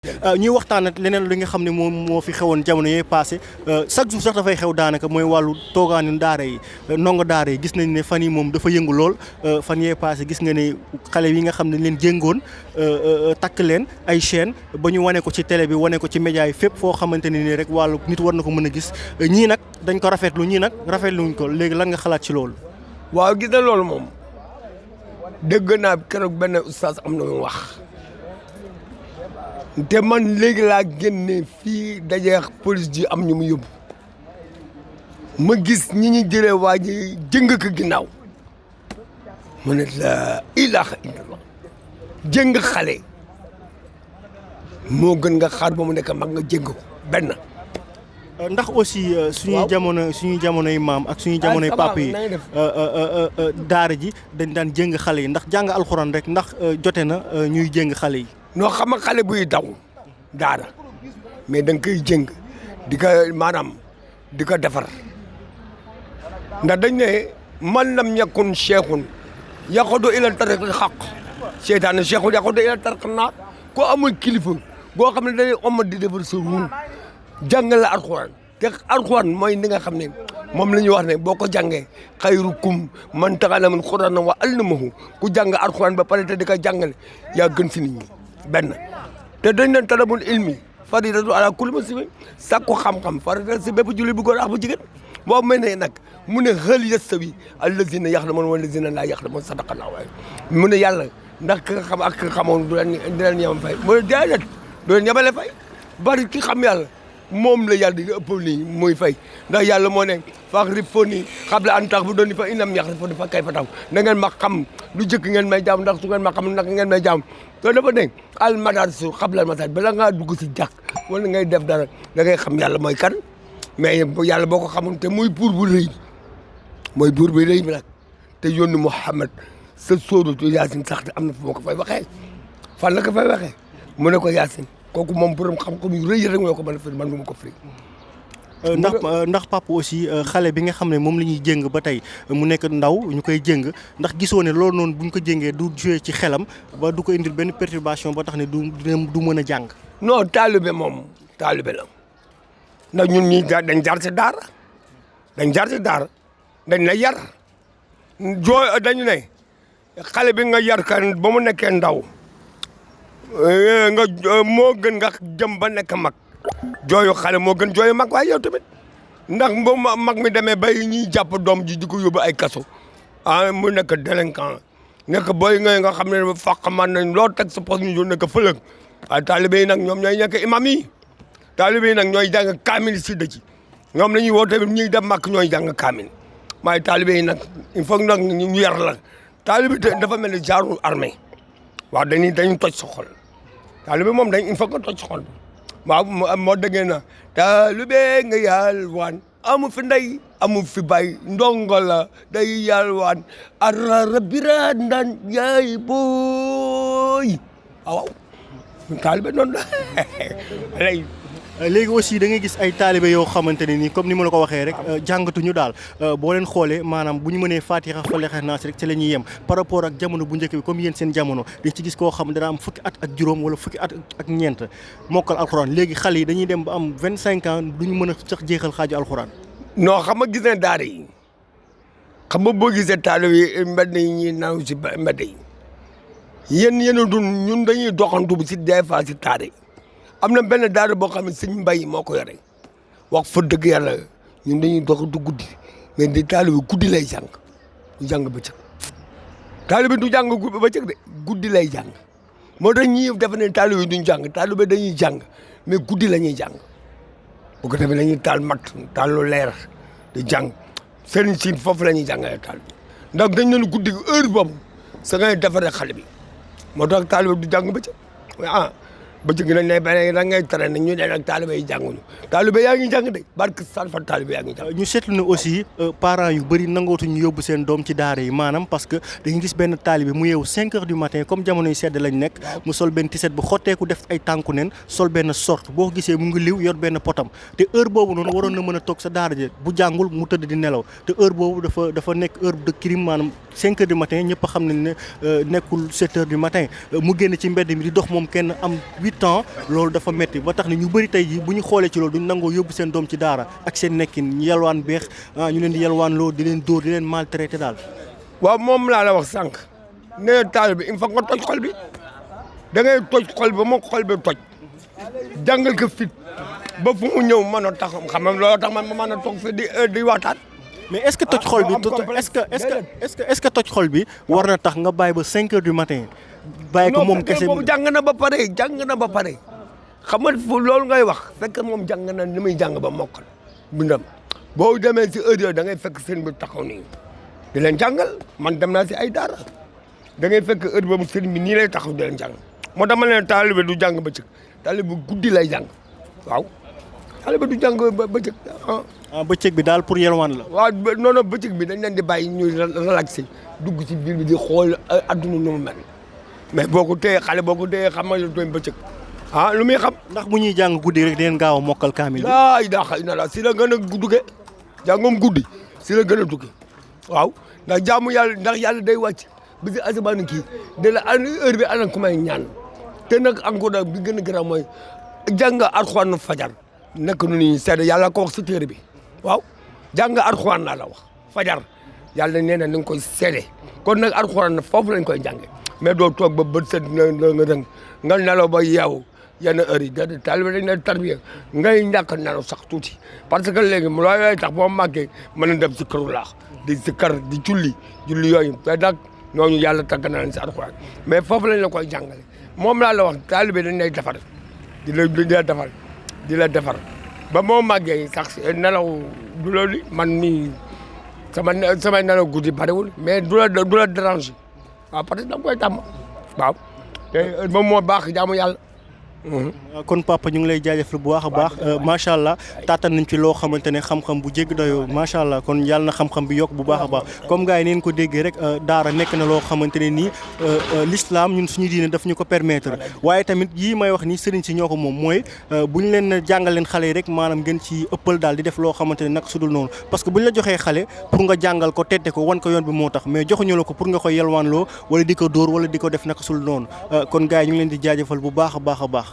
ñuy waxtaan leneen li nga xam ne moom moo fi xewoon jamono yee passé chaque jour sax dafay xew daanaka mooy wàllu toogaanu daara yi ndongo daara yi gis nañ ne fan yi moom dafa yëngu lool fan yee passé gis nga ne xale yi nga xam ne leen jéngoon takk leen ay chaîne ba ñu wane ko ci télé bi wane ko ci média yi fépp foo xamante ne nii rek wàllu nit war na ko mën a gis ñii nag dañ ko rafetlu ñii nag rafetluñ ko léegi lan nga xalaat ci loolu. waaw gis na loolu moom dégg naa keroog benn oustaz am na lu wax. te man léegi laa génne fii dajeex police ji am ñu mu yóbbu ma gis ñi ñu jëlee waa ji jëng ko ginnaaw mu ne la ilaha illallah jëng xale moo gën nga xaar ba mu nekk mag nga jëng ko benn. ndax aussi suñuy jamonoy maam ak suñuy jamonoy papa yi daara ji dañ daan jëng xale yi ndax jàng alxuraan rek ndax jote na ñuy jëng xale yi. noo xam nga xale buy daw daara mais da nga koy jëng di ko maanaam di ko defar ndax dañ ne man lam yakun cheikhun yaqudu ila tariq xaq seytaane cheikhun yaqudu ila tariq naar koo amul kilifa boo xam ne dañuy omat di defar sa ruum jàngale alxuraan te alxuraan mooy ni nga xam ne moom la ñuy wax ne boo ko jàngee xayrukum man ta'allama alxuraan wa allamahu ku jàng alxuraan ba pare te di ko jàngale yaa gën si nit ñi benn te dañ leen talabul ilmi faridatu ala kulli muslimin sàkku xam-xam farida si bépp julli bu góor ak bu jigéen boo mel ne nag mu ne hal yastawi allazina yaxlamuuna wallazina laa yaxlamuun sadaqallaahu mu ne yàlla ndax ki nga xam ak ki nga xamoon du leen yemam fay mu ne déedéet du leen yemale fay bari ki xam yàlla moom la yàlla di ëppal nii muy fay ndax yàlla moo ne fa'rifuni qabla an ta'buduni fa in lam ta'rifuni fa kayfa ta'budun na ngeen ma xam lu jëkk ngeen may jaam ndax su ngeen ma xam naka ngeen may jaam te dafa ne al madarisu qabla al masaajid bala ngaa dugg si jàkk wala ngay def dara da ngay xam yàlla mooy kan mais yàlla boo ko xamul te muy buur bu rëy mooy buur bu rëy bi nag te yónni Muhammad sa sóoratu Yaasin sax te am na fu ma ko fay waxee fan la ko fay waxee mu ne ko Yaasin kooku moom borom xam-xam yu rëy rek moo ko mën a firi man du ma ko firi. ndax papa aussi xale bi nga xam ne moom la ñuy jéng ba tey mu nekk ndaw ñu koy jéng ndax gisoo ne loolu noonu bu ñu ko jéngee du joué ci xelam ba du ko indil benn perturbation ba tax ne du mën a jàng. non taalibe moom taalibe la ndax ñun ñii dañ jar si daara dañ la yar dañu ne xale bi nga yar kan ba mu nekkee ndaw. nga moo gën nga jëm ba nekk mag jooyu xale moo gën jooyu mag waaye yow tamit ndax bu mag mi demee bay ñuy jàpp doom ji di ko yóbbu ay kaso mu nekk délinquant nekk booy nga xam ne fàq man nañ loo teg sa poche ñu nekk fëlëg waaye taalibe yi nag ñoom ñooy nekk imam yi taalibe yi nag ñooy jàng kaamil si dëj ñoom la ñuy woo tamit ñuy dem màkk ñooy jàng kaamil waaye taalibe yi nag il faut nag ñu yar la taalibe dafa mel ni genre armée waaw dañuy toj sa xol taalibe moom dañ il faut que toj xol waaw moo déggee na taalibe nga yalwaan amu fi ndey amu fi bay ndongo la day yalwaan arara bira ndan yaay booy waaw taalibe noonu la léegi aussi da ngay gis ay taalibe yoo xamante ne nii comme ni ma la ko waxee rek jàngatuñu daal boo leen xoolee maanaam bu ñu mënee Fatiha Falaq Naas rek ci la ñuy yem par rapport ak jamono bu njëkk bi comme yéen seen jamono dañ ci gis koo xam ne dana am fukki at ak juróom wala fukki at ak ñeent mokkal alxuraan léegi xale yi dañuy dem ba am 25 ans duñu mën a sax jeexal xaaju alxuraan. non xam nga gis ne daara yi xam nga boo gisee taalibe yi mbedd yi ñuy naaw si mbedd yi yéen a dun ñun dañuy doxantu si des fois si taara yi am na benn daara boo xam ne sëñ Mbay moo ko yore wax fa dëgg yàlla ñun dañuy doxantu guddi mais di taalibe guddi lay jàng du jàng bëccëg taalibe du jàng bëccëg de guddi lay jàng moo tax ñii dafa ne taalibe duñ jàng taalibe dañuy jàng mais guddi la ñuy jàng bu ko defee dañuy taal mat taal lu leer di jàng sëriñ si foofu la ñuy jàngalee taalibe ndax dañ leen guddi heure boobu sa ngay defaree xale bi moo tax taalibe du jàng bëccëg bëccëg nañ ne benn da ngay tere ñu ne nag taalibe yi jànguñu taalibe yaa ngi jàng de barke Salfa taalibe yaa ngi jàng. ñu seetlu ne aussi parents yu bëri nangootuñu yóbbu seen doom ci daara yi maanaam parce que dañuy gis benn taalibe mu yeewu 5 heures du matin comme jamono yu sedd lañ nekk mu sol benn tiset bu xotteeku def ay tànku nen sol benn sorte boo ko gisee mu ngi liw yor benn potam te heure boobu noonu waroon na mën a toog sa daara ji bu jàngul mu tëdd di nelaw te heure boobu dafa nekk heure de crime maanaam 5 heures du matin ñëpp xam nañ ne nekkul 7 heures du matin mu génn ci mbedd mi di dox moom kenn am 8 ans loolu dafa metti ba tax ne ñu bëri tey ji bu ñu xoolee ci loolu duñ nangoo yóbbu seen doom ci daara ak seen nekkin yalwaan beex ñu leen di yalwaan loo di leen dóor di leen maltraité daal. waaw moom laa la wax sànq nee taal bi il faut nga toj xol bi da ngay toj xol bi ba moom xol bi toj jàngal ko fit ba fu mu ñëw mën a tax xam nga loolu tax man ma mën a toog fi di waxtaan. mais est-ce que toj xol bi est-ce que toj xol bi war na tax nga bàyyi ba 5 heures du matin. bàyyi ko moom kese boobu jàng na ba pare xam nga fu loolu ngay wax fekk moom jàng na ni muy jàng ba mokkal bindam boo demee si heure yooyu da ngay fekk seen bi taxaw nii di leen jàngal man dem naa si ay daara da ngay fekk heure boobu sëriñ bi nii lay taxaw di leen jàng moo tax ma leen taalibe du jàng bëccëg taalibe guddi lay jàng waaw taalibe du jàng bëccëg bëccëg bi daal pour yelwaan la. waaw non non bëccëg bi dañ leen di bàyyi ñuy relaxé dugg ci biir bi di xool adduna nu mu mel mais boo ko téye xale boo ko téye xam nga doon bëccëg lu muy xam. ndax bu ñuy jàng guddi rek dinañ gaaw a mokkal kaamil bi. ay daa xëy na la si la gën a duggee jàngoom guddi si la gën a duggee waaw ndax jaamu yàlla ndax yàlla day wàcc bi si asamaan kii de la heure bi ana ku may ñaan te nag encore bi gën a garaaw mooy jàng alxuraan fajar nekk nu ñuy seede yàlla ko wax si téere bi waaw jàng alxuraan laa la wax fajar yàlla nee na ni nga koy seede kon nag alxuraan foofu lañ koy jànge mais doo toog ba bët set nga nelaw ba yeewu yenn heure yi déedéet taalibe dañ ne tarbiya ngay ñàkk nelaw sax tuuti parce que léegi mu looy tax boo màggee mën a dem si këru laax di si kër di julli yooyu te nag ñooñu yàlla tàgg na leen si alxuraan mais foofu lañ la koy jàngale moom laa la wax taalibe dañ lay defar di la defar ba moo màggee sax nelaw du loolu man mii samay nelaw guddi bariwul mais du la déranger waaw parce que da nga koy tàmm waaw te moom moo baax jaamu yàlla. kon papa ñu ngi lay jaajëfal bu baax a baax macha allah taataan nañ ci loo xamante ne xam-xam bu jéggi doyoo macha allah kon yàlla na xam-xam bi yokk bu baax a baax comme gars yi neen ko déggee rek daara nekk na loo xamante ne nii l'islam ñun suñu diine daf ñu ko permettre waaye tamit yii may wax ni sëriñ si ñoo ko moom mooy bu ñu leen jàngal leen xale yi rek maanaam ngeen ci ëppal daal di def loo xamante ne nag sudul noonu parce que bu ñu la joxee xale pour nga jàngal ko tette ko wan ko yoon bi moo tax mais joxuñu la ko pour nga koy yelwaanloo wala di ko dóor wala di ko def naka sul noonu kon gars yi ñu ngi leen di jaajëfal bu baax a baax a baax